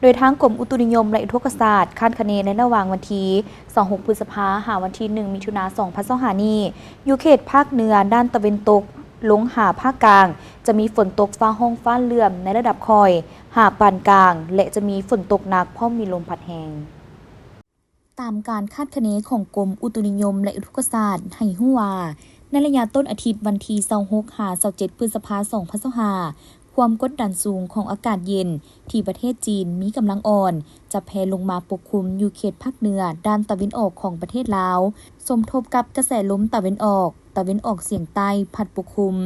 ໂດຍທາງກົມອຸຕຸນິຍົມ ແລະ ອຸທົກກະສາດ ຄາດຄະເນໃນລະຫວ່າງວັນທີຊາວຫົກ ພຶດສະພາ ຫາວັນທີໜຶ່ງ ມິຖຸນາ ສອງພັນຊາວຫ້ານີ້ ຢູ່ເຂດພາກເໜືອດ້ານຕາເວັນຕົກ ລົງຫາພາກກາງ ຈະມີຝົນຕົກຟ້າຮ້ອງຟ້າເຫຼື້ອມໃນລະດັບຄ່ອຍຫາປານກາງ ແລະ ຈະມີຝົນຕົກໜັກ ພ້ອມມີລົມພັດແຮງ. ຕາມການຄາດຄະເນຂອງກົມອຸຕຸນິຍົມ ແລະ ອຸທົກກະສາດ ໃຫ້ຮູ້ວ່າ ໃນໄລຍະຕົ້ນອາທິດວັນທີຊາວຫົກ ຫາ ຊາວເຈັດ ພຶດສະພາ ສອງພັນຊາວຫ້າ ຄວາມກົດດັນສູງຂອງອາກາດເຢັນທີ່ປະເທດຈີນມີກຳລັງອ່ອນ ຈະແຜ່ລົງມາປົກຄຸມຢູ່ເຂດພາກເໜືອດ້ານຕາເວັນອອກຂອງປະເທດລາວ, ສົມທົບກັບກະແສລົມຕາເວັນອອກ, ຕາເວັນອອກສຽງໃຕ້ພັດປົກຄຸມ,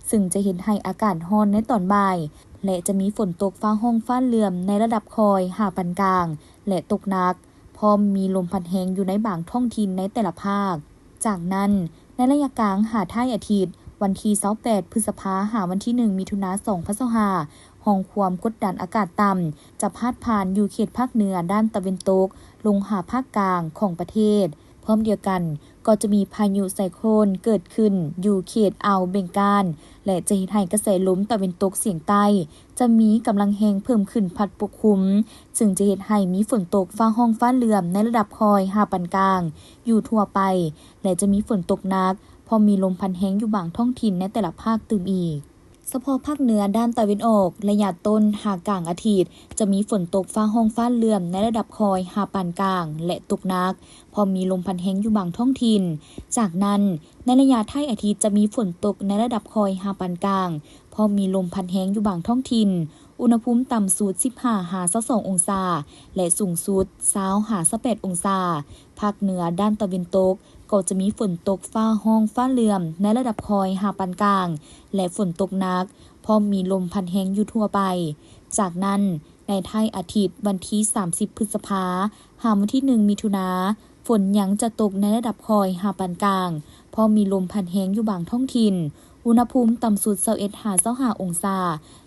ຊຶ່ງຈະເຮັດໃຫ້ອາກາດຮ້ອນໃນຕອນບ່າຍ ແລະ ຈະມີຝົນຕົກຟ້າຮ້ອງຟ້າເຫຼື້ອມໃນລະດັບຄ່ອຍຫາປານກາງ ແລະ ຕົກໜັກ. ພ້ອມມີລົມພັດແຮງຢູ່ໃນບາງທ້ອງຖິ່ນໃນແຕ່ລະພາກ. ຈາກນັ້ນ, ໃນໄລຍະກາງຫາທ້າຍອາທິດ, ວັນທີຊາວແປດ ພຶດສະພາ ຫາວັນທີໜຶ່ງ ມິຖຸນາ ສອງພັນຊາວຫ້າ, ຮ່ອງຄວາມກົດດັນອາກາດຕ່ຳ ຈະພາດຜ່ານຢູ່ເຂດພາກເໜືອດ້ານຕາເວັນຕົກ ລົງຫາພາກກາງຂອງປະເທດ. ພ້ອມດຽວກັນ, ກໍຈະມີພາຍຸໄຊໂຄຣນເກີດຂຶ້ນຢູ່ເຂດອ່າວເບັງການ ແລະ ຈະເຮັດໃຫ້ກະແສລົມຕາເວັນຕົກສຽງໃຕ້ ຈະມີກຳລັງແຮງເພີ່ມຂຶ້ນພັດປົກຄຸມ, ຊຶ່ງຈະເຮັດໃຫ້ມີຝົນຕົກຟ້າຮ້ອງຟ້າເຫຼື້ອມໃນລະດັບຄ່ອຍຫາປານກາງຢູ່ທົ່ວໄປ ແລະ ຈະມີຝົນຕົກໜັກ, ພ້ອມມີລົມພັດແຮງຢູ່ບາງທ້ອງຖິ່ນໃນແຕ່ລະພາກຕື່ມອີກ. ສະເພາະພາກເໜືອດ້ານຕາເວັນອອກ, ໄລຍະຕົ້ນຫາກາງອາທິດ ຈະມີຝົນຕົກຟ້າຮ້ອງຟ້າເຫຼື້ອມໃນລະດັບຄ່ອຍຫາປານກາງ ແລະ ຕົກໜັກ, ພ້ອມມີລົມພັດແຮງຢູ່ບາງທ້ອງຖິ່ນ. ຈາກນັ້ນ, ໃນໄລຍະທ້າຍອາທິດ ຈະມີຝົນຕົກໃນລະດັບຄ່ອຍຫາປານກາງ, ພ້ອມມີລົມພັດແຮງຢູ່ບາງທ້ອງຖິ່ນ. ອຸນຫະພູມຕ່ຳສຸດສິບຫ້າຫາຊາວສອງອົງສາ ແລະ ສູງສຸດຊາວຫາຊາວແປດອົງສາ. ພາກເໜືອດ້ານຕາເວັນຕົກ ກໍຈະມີຝົນຕົກຟ້າຮ້ອງຟ້າເຫຼື້ອມໃນລະດັບຄ່ອຍຫາປານກາງ ແລະ ຝົນຕົກໜັກ, ພ້ອມມີລົມພັດແຮງຢູ່ທົ່ວໄປ. ຈາກນັ້ນ, ໃນທ້າຍອາທິດວັນທີສາມສິບ ພຶດສະພາ ຫາວັນທີໜຶ່ງ ມິຖຸນາ, ຝົນຍັງຈະຕົກໃນລະດັບຄ່ອຍຫາປານກາງ, ພ້ອມມີລົມພັດແຮງຢູ່ບາງທ້ອງຖິ່ນ. ອຸນຫະພູມຕ່ຳສຸດຊາວເອັດຫາຊາວຫ້າອົງສາ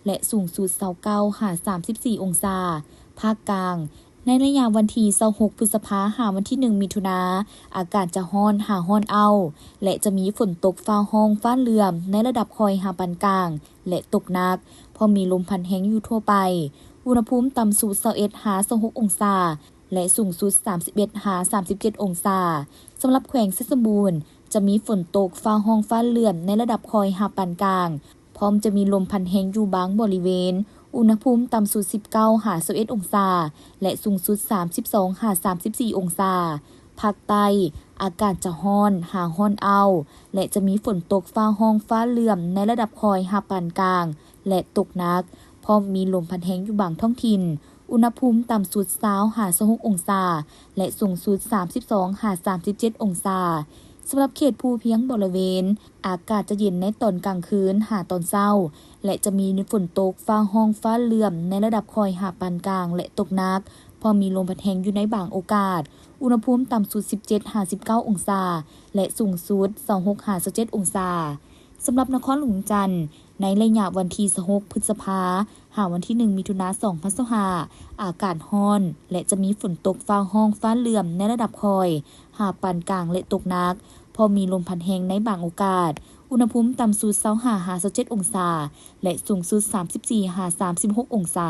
ແລະ ສູງສຸດຊາວເກົ້າຫາສາມສິບສີ່ອົງສາ. ພາກກາງ, ໃນໄລຍະວັນທີຊາວຫົກ ພຶດສະພາ ຫາວັນທີໜຶ່ງ ມິຖຸນາ, ອາກາດຈະຮ້ອນຫາຮ້ອນອ້າວ ແລະ ຈະມີຝົນຕົກຟ້າຮ້ອງຟ້າເຫຼື້ອມໃນລະດັບຄ່ອຍຫາປານກາງ ແລະ ຕົກໜັກ, ພ້ອມມີລົມພັດແຮງຢູ່ທົ່ວໄປ. ອຸນຫະພູມຕ່ຳສຸດຊາວເອັດຫາຊາວຫົກອົງສາ ແລະ ສູງສຸດສາມສິບເອັດຫາສາມສິບເຈັດອົງສາ. ສຳລັບແຂວງໄຊສົມບູນ ຈະມີຝົນຕົກຟ້າຮ້ອງຟ້າເຫຼື້ອມໃນລະດັບຄ່ອຍຫາປານກາງ, ພ້ອມຈະມີລົມພັດແຮງຢູ່ບາງບໍລິເວນ. ອຸນຫະພູມຕ່ຳສຸດສິບເກົ້າຫາຊາວເອັດອົງສາ ແລະ ສູງສຸດສາມສິບສອງຫາສາມສິບສີ່ອົງສາ. ພາກໃຕ້, ອາກາດຈະຮ້ອນຫາຮ້ອນອ້າວ ແລະ ຈະມີຝົນຕົກຟ້າຮ້ອງຟ້າເຫຼື້ອມໃນລະດັບຄ່ອຍຫາປານກາງ ແລະ ຕົກໜັກ, ພ້ອມມີລົມພັດແຮງຢູ່ບາງທ້ອງຖິ່ນ. ອຸນຫະພູມຕ່ຳສຸດຊາວຫາຊາວຫົກອົງສາ ແລະ ສູງສຸດສາມສິບສອງຫາສາມສິບເຈັດອົງສາ. ສຳລັບເຂດພູພຽງບໍລິເວນ, ອາກາດຈະເຢັນໃນຕອນກາງຄືນຫາຕອນເຊົ້າ ແລະ ຈະມີຝົນຕົກຟ້າຮ້ອງຟ້າເຫຼື້ອມໃນລະດັບຄ່ອຍຫາປານກາງ ແລະ ຕົກໜັກ, ພ້ອມມີລົມພັດແຮງຢູ່ໃນບາງໂອກາດ. ອຸນຫະພູມຕ່ຳສຸດສິບເຈັດຫາສິບເກົ້າອົງສາ ແລະ ສູງສຸດຊາວຫົກຫາຊາວເຈັດອົງສາ. ສຳລັບນະຄອນຫຼວງວຽງຈັນ, ໃນໄລຍະວັນທີຊາວຫົກ ພຶດສະພາ ຫາວັນທີໜຶ່ງ ມິຖຸນາ ສອງພັນຊາວຫ້າ, ອາກາດຮ້ອນ ແລະ ຈະມີຝົນຕົກຟ້າຮ້ອງຟ້າເຫຼື້ອມໃນລະດັບຄ່ອຍຫາປານກາງ ແລະ ຕົກໜັກ, ພ້ອມມີລົມພັດແຮງໃນບາງໂອກາດ. ອຸນຫະພູມຕ່ຳສຸດຊາວຫ້າຫາຊາວເຈັດອົງສາ ແລະ ສູງສຸດສາມສິບສີ່ຫາສາມສິບຫົກອົງສາ.